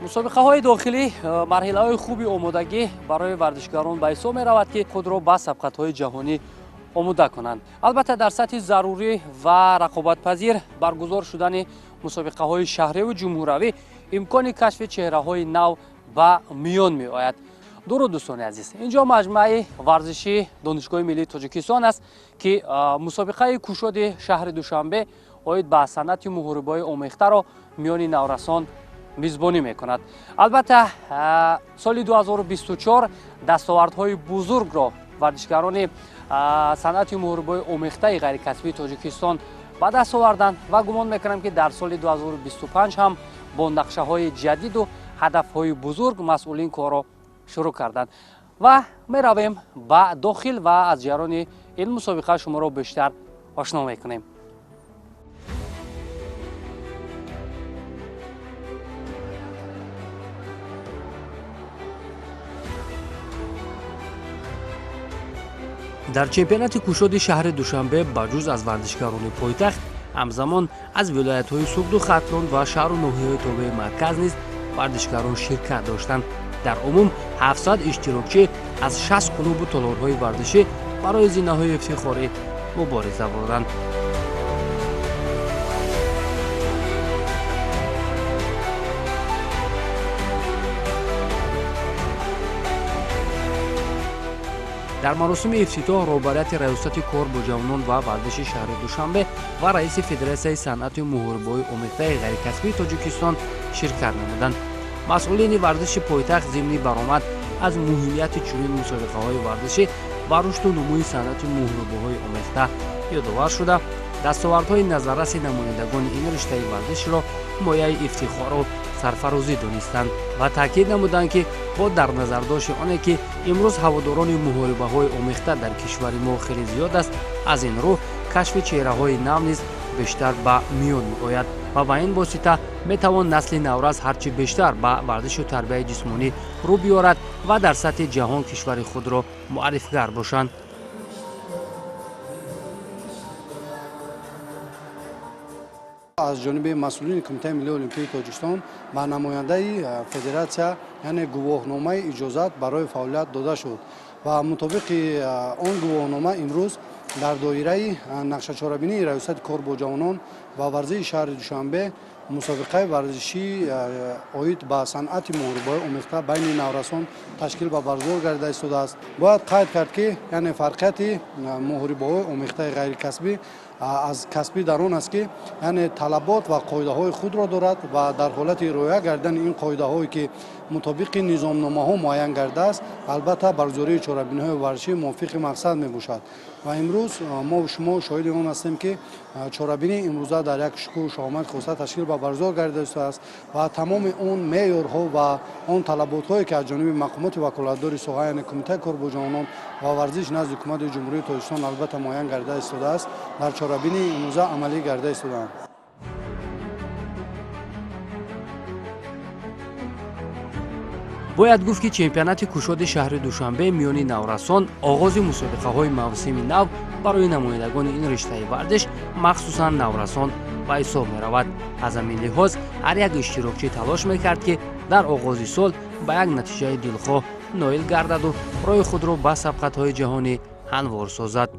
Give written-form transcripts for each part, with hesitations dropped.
Мусобиқаҳои дохилӣ марҳилаҳои хуби омодагӣ барои варзишгарон ба ҳисоб меравад, ки худро ба сабқатҳои ҷаҳонӣ омода кунанд. Албатта, дар сатҳи зарурӣ ва рақобатпазир баргузор шудани мусобиқаҳои шаҳриву ҷумҳуравӣ имкони кашфи чеҳраҳои нав ба миён меояд. Дуруд, дӯстони азиз! Инҷо маҷмӯаи варзишии Донишгоҳи миллии Тоҷикистон аст, ки мусобиқаи кушоди шаҳри Душанбе оид ба санъати муҳорибаҳои омехтаро миёни наврасон мизбонӣ мекунад. Албатта, соли 2024 дастовардҳои бузургро варзишгарони санъати муҳорибаҳои омехтаи ғайрикасбии Тоҷикистон ба даст оварданд ва гумон мекунам, ки дар соли 2025 ҳам бо нақшаҳои ҷадиду ҳадафҳои бузург масъулин корро шурӯъ карданд. Ва меравем ба дохил ва аз ҷараёни ин мусобиқа шуморо бештар ошно мекунем. Дар чемпионати кушоди шаҳри Душанбе ба ҷуз аз варзишгарони пойтахт, ҳамзамон аз вилоятҳои Суғду Хатлон ва шаҳру ноҳияҳои тобеи марказ низ варзишгарон ширкат доштанд. Дар умум 700 иштирокчӣ аз 60 клубу толорҳои варзишӣ барои зинаҳои ифтихорӣ мубориза бурданд. Дар маросими ифтитоҳ роҳбарияти Раёсати кор бо ҷавонон ва варзиши шаҳри Душанбе ва раиси Федератсияи санъати муҳорибаҳои омехтаи ғайрикасбии Тоҷикистон ширкат намуданд. Масъулини варзиши пойтахт зимни баромад аз муҳимияти чунин мусобиқаҳои варзишӣ ва рушду нумӯи санъати муҳорибаҳои омехта ёдовар шуда, дастовардҳои назарраси намояндагони ин риштаи варзишро мояи ифтихору сарфарозӣ донистанд ва таъкид намуданд, ки бо дар назардошти оне ки имрӯз ҳаводорони муҳорибаҳои омехта дар кишвари мо хеле зиёд аст, аз ин рӯ кашфи чеҳраҳои нав низ бештар ба миён меояд ва ба ин восита метавон насли наврас ҳарчи бештар ба варзишу тарбияи ҷисмонӣ рӯ биёрад ва дар сатҳи ҷаҳон кишвари худро муаррифгар бошанд. Аз ҷониби масъулини Кумитаи миллии олимпии Тоҷикистон ба намояндаи федератсия, яъне гувоҳномаи иҷозат барои фаъолият дода шуд ва мутобиқи он гувоҳнома имрӯз дар доираи нақшачорабинии Раёсати кор бо ҷавонон ва варзиши шаҳри Душанбе мусобиқаи варзишӣ оид ба санъати муҳорибаҳои омехта байни наврасон ташкил ва баргузор гардида истодааст. Бояд қайд кард, ки яъне фарқияти муҳорибаҳои омехтаи ғайрикасбӣ аз касбӣ дар он аст, ки яъне талабот ва қоидаҳои худро дорад ва дар ҳолати риоя гардидани ин қоидаҳое, ки мутобиқи низомномаҳо муайян гардааст, албатта, баргузории чорабиниҳои варзишӣ мувофиқи мақсад мебошад. Ва имрӯз мо шумо шоҳиди он ҳастем, ки чорабинии имрӯза дар як шукӯҳу шаҳомати хоса ташкил ва баргузор гардида истодааст ва тамоми он меъёрҳо ва он талаботҳое, ки аз ҷониби мақомоти ваколатдори соҳа, яъне Кумитаи кор бо ҷавонон ва варзиш назди Ҳукумати Ҷумҳурии Тоҷикистон, албатта, муайян гардида истодааст, дар чорабинии имрӯза амалӣ гардида истодаанд. Бояд гуфт, ки чемпионати кушоди шаҳри Душанбе миёни наврасон оғози мусобиқаҳои мавсими нав барои намояндагони ин риштаи варзиш, махсусан наврасон, ба ҳисоб меравад. Аз ҳамин лиҳоз ҳар як иштирокчӣ талош мекард, ки дар оғози сол ба як натиҷаи дилхоҳ ноил гардаду роҳи худро ба сабқатҳои ҷаҳонӣ ҳамвор созад.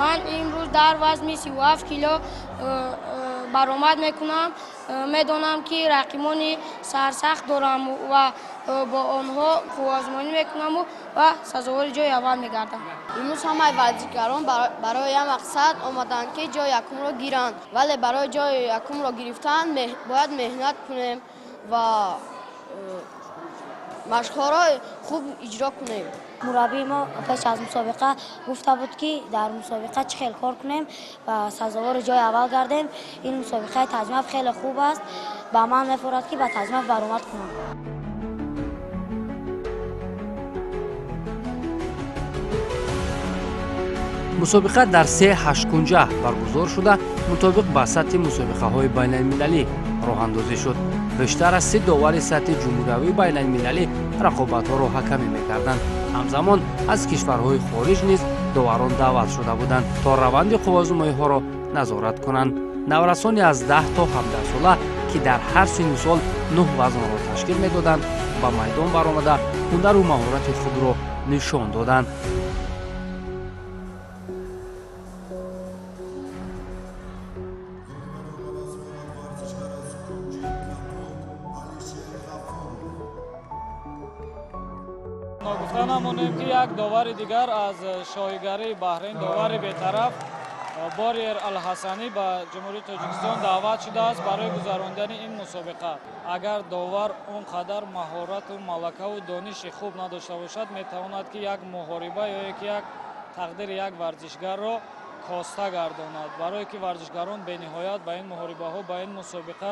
Ман имрӯз дар вазни 37 кило баромад мекунам. Медонам, ки рақибони сарсахт дорам ва бо онҳо қувваозмонӣ мекунаму ва сазовори ҷои аввал мегардам. Имрӯз ҳамаи варзишгарон барои як мақсад омаданд, ки ҷои якумро гиранд, вале барои ҷои якумро гирифтан бояд меҳнат кунем ва машқҳоро хуб иҷро кунем. Мураббии мо пеш аз мусобиқа гуфта буд, ки дар мусобиқа чӣ хел кор кунем ва сазовори ҷои аввал гардем. Ин мусобиқаи Таҷмаф хеле хуб аст, ба ман мефорад, ки ба Таҷмаф баромад кунам. Мусобиқа дар се ҳашткунҷа баргузор шуда, мутобиқ ба сатҳи мусобиқаҳои байналмилалӣ роҳандозӣ шуд. Бештар аз 30 довари сатҳи ҷумҳуриявию байналмилалӣ рақобатҳоро ҳакамӣ мекарданд. Ҳамзамон аз кишварҳои хориҷ низ доварон даъват шуда буданд, то раванди қувваозмоиҳоро назорат кунанд. Наврасони аз 10 то 17 сола, ки дар ҳар синну сол 9 вазнро ташкил медоданд, ба майдон баромада ҳунару маҳорати худро нишон доданд. Ногуфта намонем, ки як довари дигар аз шоҳигарии Баҳрейн, довари бетараф Бориер Алҳасанӣ ба Ҷумҳурии Тоҷикистон даъват шудааст барои гузарондани ин мусобиқа. Агар довар он қадар маҳорату малакаву дониши хуб надошта бошад, метавонад, ки як муҳориба ё ки як тақдири як варзишгарро коста гардонад, барое ки варзишгарон бениҳоят ба ин муҳорибаҳо, ба ин мусобиқа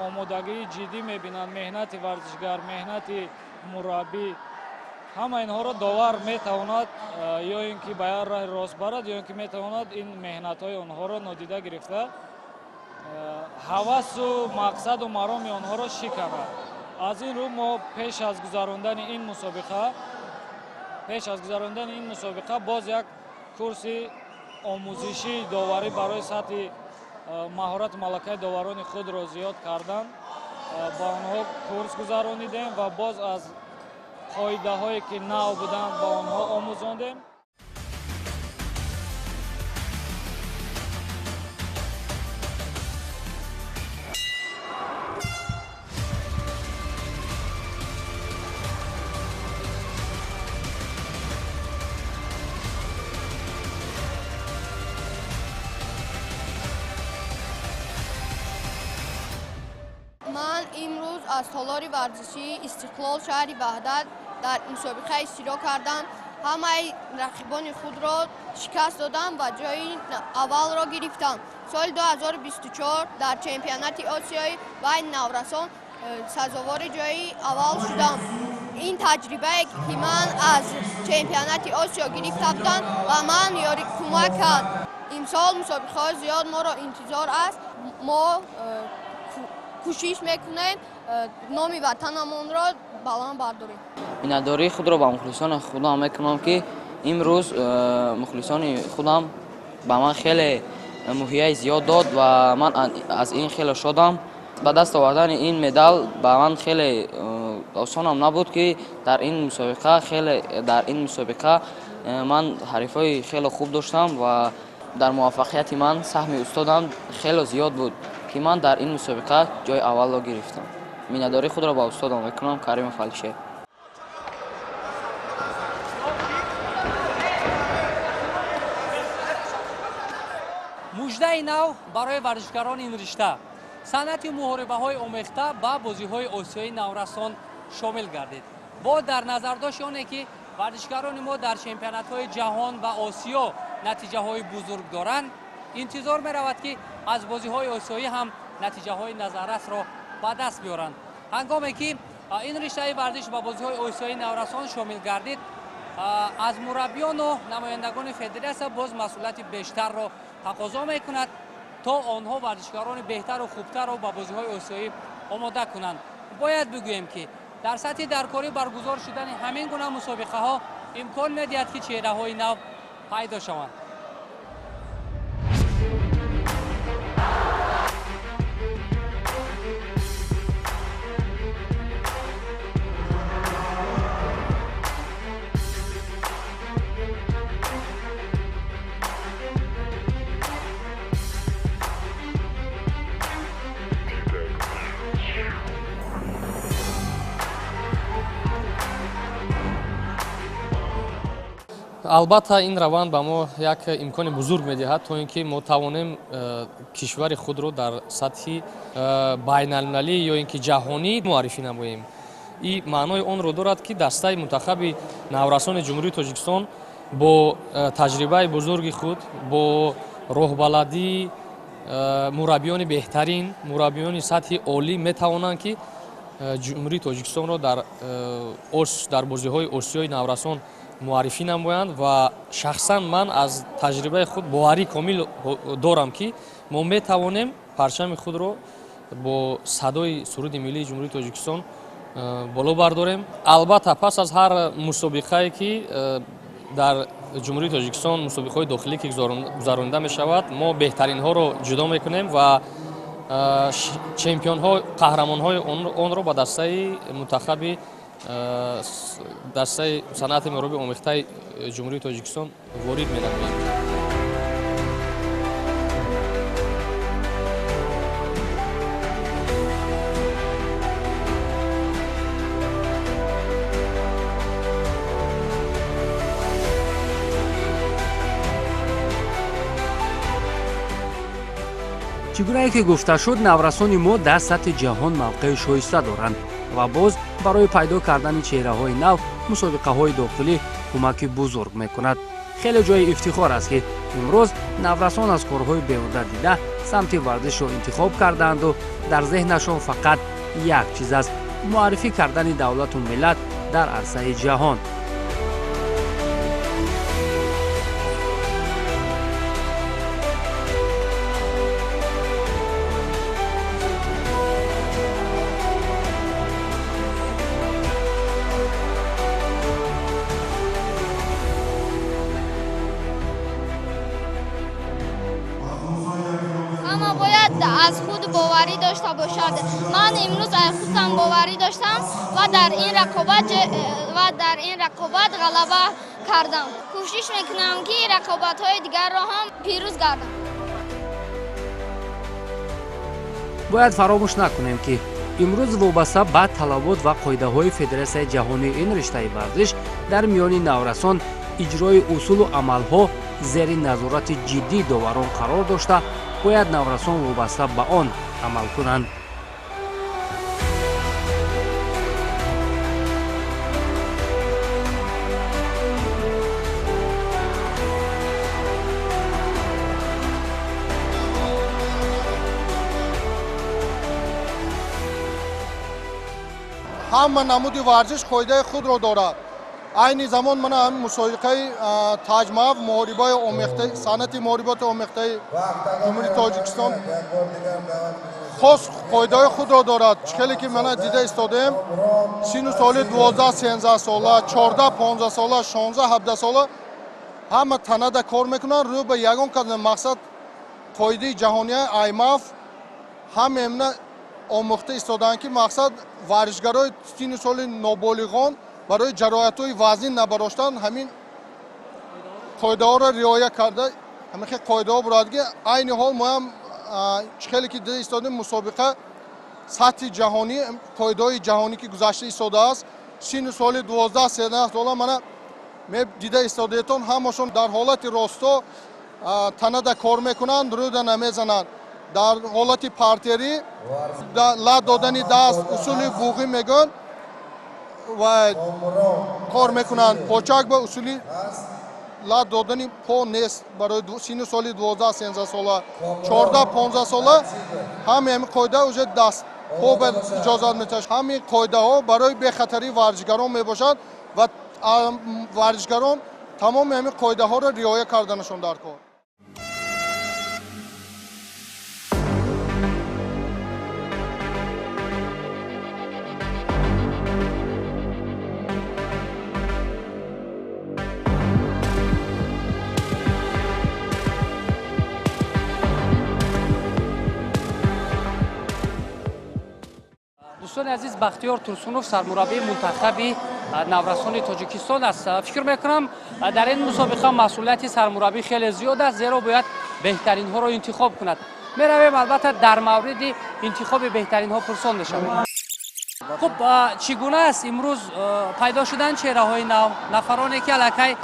омодагии ҷиддӣ мебинанд. Меҳнати варзишгар, меҳнати мураббӣ, ҳама инҳоро довар метавонад ё ин ки ба як роҳи рост барад, ё ин ки метавонад ин меҳнатҳои онҳоро нодида гирифта, ҳавасу мақсаду мароми онҳоро шиканад. Аз ин рӯ мо пеш аз гузарондани ин мусобиқа боз як курси омӯзишии доварӣ барои сатҳи маҳорату малакаи доварони худро зиёд кардан ба онҳо курс гузаронидем ва боз аз қоидаҳое, ки нав буданд, ба онҳо омӯзондем. Ман имрӯз аз толори варзишии Истиқлол, шаҳри Ваҳдат, дар мусобиқа иштирок кардам. Ҳамаи рақибони худро шикаст додам ва ҷои аввалро гирифтам. Соли 2024 дар чемпионати Осиёи байни наврасон сазовори ҷои аввал шудам. Ин таҷрибае, ки ман аз чемпионати Осиё гирифта будам, ба ман ёри кӯмак кард. Имсол мусобиқаҳои зиёд моро интизор аст. Мо кӯшиш мекунем, номи ватанамонро баланд бардорем. Миннатдории худро ба мухлисони худам мекунам, ки имрӯз мухлисони худам ба ман хеле муҳияи зиёд дод ва ман аз ин хеле шодам. Ба даст овардани ин медал ба ман хеле осонам набуд, ки дар ин мусобиқа ман ҳарифҳои хеле хуб доштам ва дар муваффақияти ман саҳми устодам хеле зиёд буд, ки ман дар ин мусобиқа ҷои аввалро гирифтам. Миннатдории худро ба устодам мекунам, Каримов Алишер. Муждаи нав барои варзишгарони ин ришта: санъати муҳорибаҳои омехта ба бозиҳои осиёи наврасон шомил гардид. Бо дар назардошти оне, ки варзишгарони мо дар чемпионатҳои ҷаҳон ва Осиё натиҷаҳои бузург доранд, интизор меравад, ки аз бозиҳои осиёӣ ҳам натиҷаҳои назаррасро ба даст биёранд. Ҳангоме ки ин риштаи варзиш ба бозиҳои осиёи наврасон шомил гардид, аз мураббиёну намояндагони федератсия боз масъулияти бештарро тақозо мекунад, то онҳо варзишгарони беҳтару хубтарро ба бозиҳои осиёӣ омода кунанд. Бояд бигӯем, ки дар сатҳи даркорӣ баргузор шудани ҳамин гуна мусобиқаҳо имкон медиҳад, ки чеҳраҳои нав пайдо шаванд. Албатта, ин раванд ба мо як имкони бузург медиҳад, то ин ки мо тавонем кишвари худро дар сатҳи байналмилалӣ ё ин ки ҷаҳонӣ муаррифӣ намоем. И маънои онро дорад, ки дастаи мунтахаби наврасони Ҷумҳурии Тоҷикистон бо таҷрибаи бузурги худ, бо роҳбаладии мураббиёни беҳтарин, мураббиёни сатҳи олӣ метавонанд, ки Ҷумҳурии Тоҷикистонро дар бозиҳои осиёи наврасон Муаррифӣ намоянд ва шахсан ман аз таҷрибаи худ боварӣ комил дорам, ки мо метавонем парчами худро бо садои суруди миллии Ҷумҳурии Тоҷикистон боло бардорем. Албатта, пас аз ҳар мусобиқае, ки дар Ҷумҳурии Тоҷикистон, мусобиқаҳои дохилӣ ки гузаронида мешавад, мо беҳтаринҳоро ҷудо мекунем ва чемпионҳо, қаҳрамонҳои онро ба дастаи мунтахаби, дастаи санъати муҳориби омехтаи Ҷумҳурии Тоҷикистон ворид менамоем. Чӣ гунае ки гуфта шуд, наврасони мо дар сатҳи ҷаҳон мавқеи шоиста доранд ва боз барои пайдо кардани чеҳраҳои нав мусобиқаҳои дохилӣ кӯмаки бузург мекунад. Хеле ҷои ифтихор аст, ки имрӯз наврасон аз корҳои беҳуда дида самти варзишро интихоб кардаанду дар зеҳнашон фақат як чиз аст: муаррифӣ кардани давлату миллат дар арсаи ҷаҳон. Ҳама бояд аз худ боварӣ дошта бошад. Ман имрӯз аз худам боварӣ доштам ва дар ин рақобат ғалаба кардам. Кӯшиш мекунам, ки рақобатҳои дигарро ҳам пирӯз гардам. Бояд фаромӯш накунем, ки имрӯз вобаста ба талабот ва қоидаҳои Федератсияи ҷаҳонии ин риштаи варзиш дар миёни наврасон иҷрои усулу амалҳо зери назорати ҷиддии доварон қарор дошта, бояд наврасон вобаста ба он амал кунанд. Ҳама намуди варзиш қоидаи худро дорад. Айни замон мана ҳамин мусобиқаи таҷмаф, муҳорибаи омехта, санъати муҳориботи омехтаи Ҷумҳурии Тоҷикистон хос қоидаҳои худро дорад. Чӣ хеле ки мана дида истодаем, сину соли 12-13 сола, 14-15 сола, 16-17 сола ҳама танада кор мекунанд, рӯ ба ягон кас. Мақсад, қоидаи ҷаҳонияи аймаф ҳама эмна омӯхта истодаанд, ки мақсад, варзишгарои сину соли ноболиғон барои ҷароҳатҳои вазнин набароштан ҳамин қоидаҳоро риоя карда, ҳамин хел қоидаҳо бурад, ки айни ҳол моам чӣ хеле ки дида истодем, мусобиқа сатҳи ҷаҳонӣ, қоидаҳои ҷаҳонӣ ки гузашта истодааст. Сину соли 12-13 сола мана дида истодаетон, ҳамашон дар ҳолати росто танада кор мекунанд, рӯда намезананд. Дар ҳолати партерӣ лат додани даст, усули буғӣ мегӯянд, ва кор мекунанд. Почак ба усули лат додани по нест барои сину соли 12-13 сола. 14-15 сола ҳами ҳамин қоида уже даст по ба иҷозат метавад. Ҳамин қоидаҳо барои бехатарии варзишгарон мебошад ва варзишгарон тамоми ҳамин қоидаҳоро риоя карданашон дар кор. Дӯстони азиз, Бахтиёр Турсунов сармураббии мунтахаби наврасони Тоҷикистон аст. Фикр мекунам, дар ин мусобиқа масъулияти сармураббӣ хеле зиёд аст, зеро бояд беҳтаринҳоро интихоб кунад. Меравем, албатта, дар мавриди интихоби беҳтаринҳо пурсон мешавем. Хуб, чӣ гуна аст имрӯз пайдо шудан чеҳраҳои нав, нафароне ки аллакай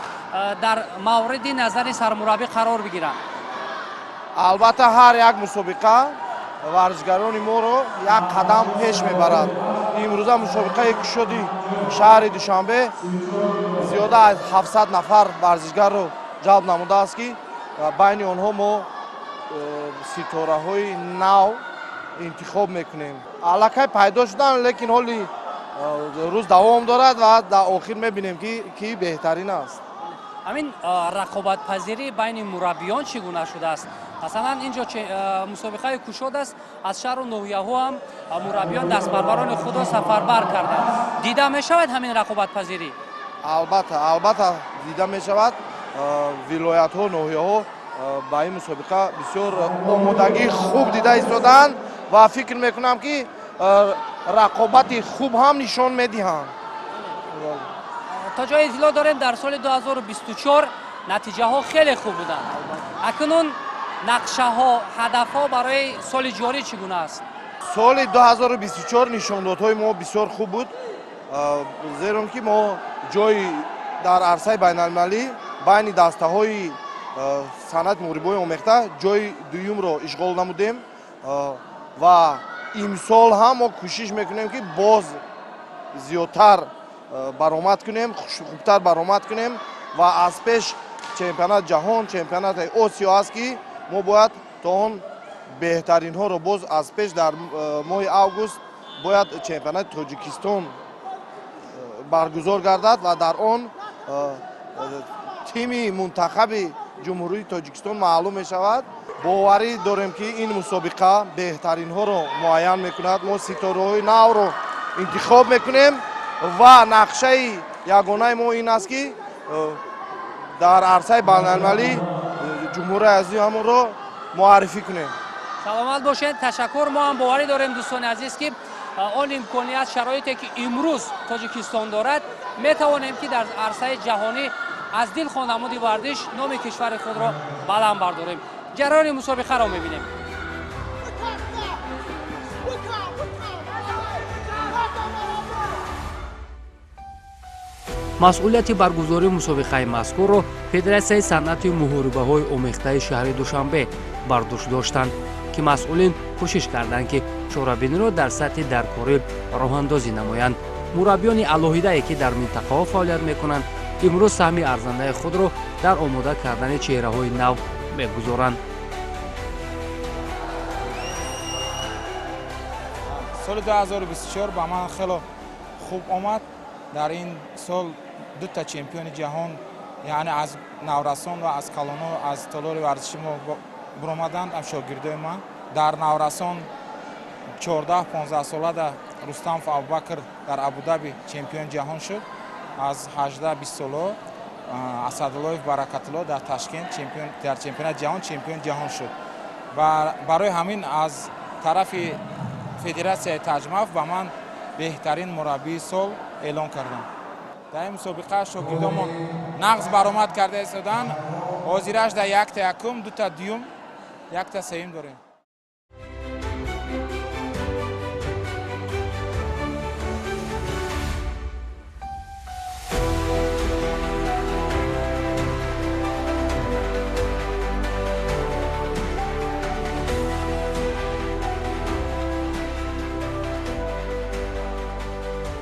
дар мавриди назари сармураббӣ қарор бигиранд? Албатта, ҳар як мусобиқа варзишгарони моро як қадам пеш мебарад. Имрӯза мусобиқаи кушоди шаҳри Душанбе зиёда аз 700 нафар варзишгарро ҷалб намудааст, ки байни онҳо мо ситораҳои нав интихоб мекунем. Аллакай пайдо шуданд, лекин ҳоли Рӯз давом дорад ва дар охир мебинем, ки ки беҳтарин аст. Ҳамин рақобатпазирӣ байни мураббиён чӣ гуна шудааст? Масалан, ин ҷо мусобиқаи кушод аст, аз шаҳру ноҳияҳо ҳам мураббиён дастпарварони худро сафарбар карданд. Дида мешавад ҳамин рақобатпазирӣ? Албатта, албатта, дида мешавад. Вилоятҳо, ноҳияҳо ба ин мусобиқа бисёр омодагии хуб дида истоданд ва фикр мекунам, ки рақобати хуб ҳам нишон медиҳанд. То ҷое иттилоъ дорем, дар соли 2024 натиҷаҳо хеле хуб буданд. Акнун нақшаҳо, ҳадафҳо барои соли ҷорӣ чӣ гуна аст? Соли 2024 нишондодҳои мо бисёр хуб буд, зеро ки мо ҷои дар арсаи байналмилалӣ байни дастаҳои санъати муҳорибаҳои омехта ҷои дуюмро ишғол намудем ва имсол ҳам мо кӯшиш мекунем, ки боз зиёдтар баромад кунем, хубтар баромад кунем ва аз пеш чемпионати ҷаҳон, чемпионати Осиё аст, ки мо бояд то он беҳтаринҳоро боз аз пеш дар моҳи август бояд чемпионати Тоҷикистон баргузор гардад ва дар он тими мунтахаби Ҷумҳурии Тоҷикистон маълум мешавад. Боварӣ дорем, ки ин мусобиқа беҳтаринҳоро муайян мекунад. Мо ситораҳои навро интихоб мекунем ва нақшаи ягонаи мо ин аст, ки дар арсаи байналмилалӣ ҷумҳурии азизамонро муаррифӣ кунем. Саломат бошед, ташаккур. Мо ҳам боварӣ дорем, дӯстони азиз, ки он имконият, шароите, ки имрӯз Тоҷикистон дорад, метавонем, ки дар арсаи ҷаҳонӣ аз дилхоҳ намуди варзиш номи кишвари худро баланд бардорем. Ҷараёни мусобиқаро мебинем. Масъулияти баргузории мусобиқаи мазкурро Федератсияи санъати муҳорибаҳои омехтаи шаҳри Душанбе бар дӯш доштанд, ки масъулин кӯшиш карданд, ки чорабиниро дар сатҳи даркорӣ роҳандозӣ намоянд. Мураббиёни алоҳидае, ки дар минтақаҳо фаъолият мекунанд, имрӯз саҳми арзандаи худро дар омода кардани чеҳраҳои нав мегузоранд. Соли 2024 ба ман хело хуб омад. Дар ин сол дута чемпиони ҷаҳон, яъне аз наврасон ва аз калоно, аз толори варзиши мо буромаданд, шогирдои ман. Дар наврасон 14-15 солада Рустамов Абубакр дар Абудаби чемпиони ҷаҳон шуд. Аз 18-20 соло Асадуллоев Баракатулло дар Ташкент дар чемпионати ҷаҳон чемпиони ҷаҳон шуд. Барои ҳамин аз тарафи федератсияи таҷмаф ба ман беҳтарин мураббии сол эълон карданд. Дар ин мусобиқа шогирдонмон нағз баромад карда истоданд. Ҳозираш дар якта якум, дута дуюм, якта сеюм дорем.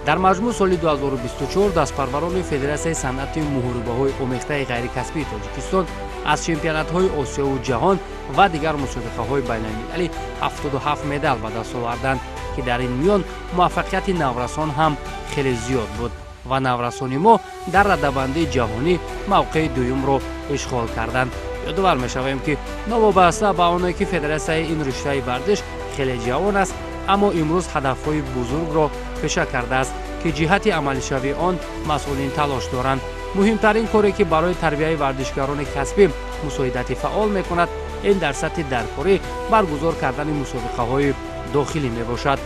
Дар маҷмӯъ соли 2024 дастпарварони Федератсияи санъати муҳорибаҳои омехтаи ғайрикасбии Тоҷикистон аз чемпионатҳои Осиёву ҷаҳон ва дигар мусобиқаҳои байналмилалӣ 77 медал ба даст оварданд, ки дар ин миён муваффақияти наврасон ҳам хеле зиёд буд ва наврасони мо дар радабандии ҷаҳонӣ мавқеи дуюмро ишғол карданд. Ёдовар мешавем, ки новобаста ба оне ки федератсияи ин риштаи варзиш хеле ҷавон аст, аммо имрӯз ҳадафҳои бузургро пеша кардааст, ки ҷиҳати амалишавии он масъулин талош доранд. Муҳимтарин коре, ки барои тарбияи варзишгарони касбӣ мусоидати фаъол мекунад, ин дар сатҳи даркорӣ баргузор кардани мусобиқаҳои дохилӣ мебошад.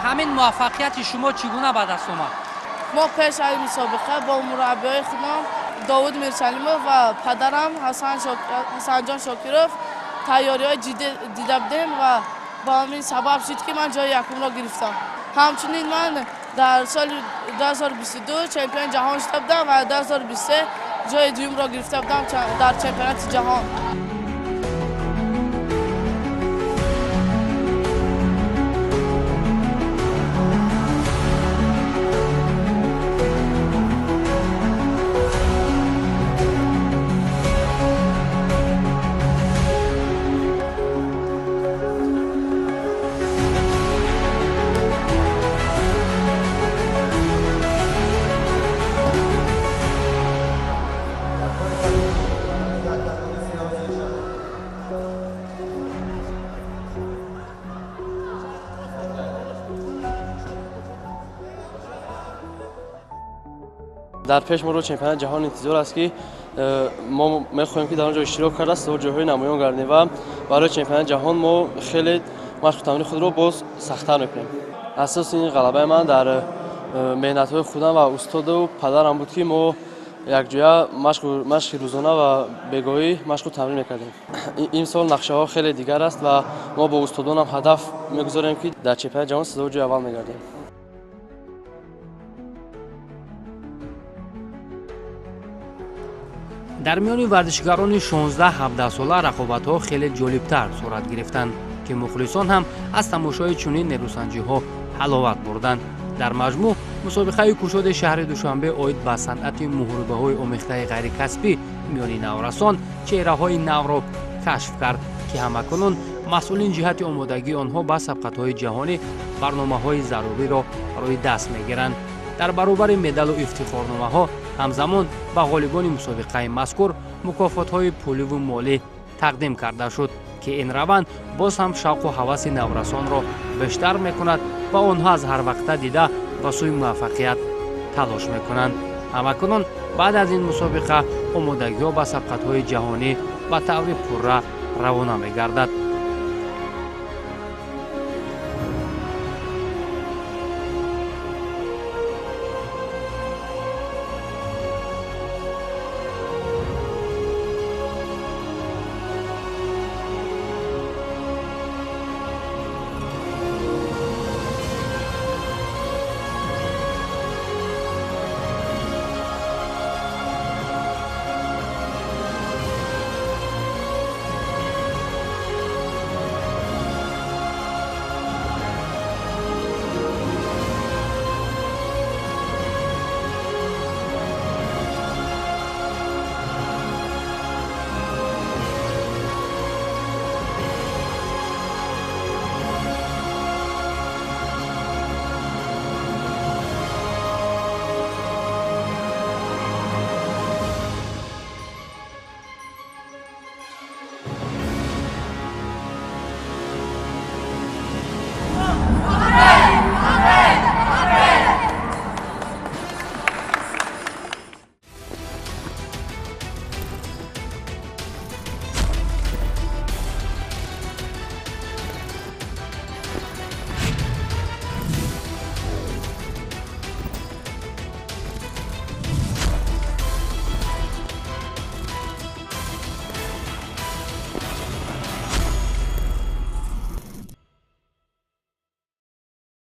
Ҳамин муваффақияти шумо чӣ гуна ба даст омад? Мо пеш аз мусобиқа бо мураббиҳои худам Довуд Мирсалимов ва падарам Ҳасанҷон Шокиров тайёриҳои ҷиддӣ дида будем ва ба ҳамин сабаб шуд, ки ман ҷои якумро гирифтам. Ҳамчунин ман дар соли 2022 чемпиони ҷаҳон шуда будам ва 2023 ҷои дуюмро гирифта будам дар чемпионати ҷаҳон. Дар пеш моро чемпионати ҷаҳон интизор аст, ки мо мехоҳем, ки дар он ҷо иштирок карда ҷойҳои намоён гардем ва барои чемпионати ҷаҳон мо хеле машқу тамрини худро боз сахттар мекунем. Асоси ин ғалабаи ман дар меҳнатҳои худам ва устоду падарам буд, ки мо якҷоя машқи рӯзона ва бегоҳӣ машқу тамрин мекардем. Имсол нақшаҳо хеле дигар аст ва мо бо устодонам ҳадаф мегузорем, ки дар чемпионати ҷаҳон сазовори ҷои аввал мегардем. Дар миёни варзишгарони 16-17 сола рақобатҳо хеле ҷолибтар сурат гирифтанд, ки мухлисон ҳам аз тамошои чунин нерӯсанҷиҳо ҳаловат бурданд. Дар маҷмӯъ мусобиқаи кушоди шаҳри Душанбе оид ба санъати муҳорибаҳои омехтаи ғайрикасбӣ миёни наврасон чеҳраҳои навро кашф кард, ки ҳамакунун масъулин ҷиҳати омодагии онҳо ба сабқатҳои ҷаҳонӣ барномаҳои заруриро рӯи даст мегиранд. Дар баробари медалу ифтихорномаҳо ҳамзамон ба ғолибони мусобиқаи мазкур мукофотҳои пуливу молӣ тақдим карда шуд, ки ин раванд боз ҳам шавқу ҳаваси наврасонро бештар мекунад ва онҳо аз ҳар вақта дида ба сӯи муваффақият талош мекунанд. Ҳамакунун баъд аз ин мусобиқа омодагиҳо ба сабқатҳои ҷаҳонӣ ба таври пурра равона мегардад.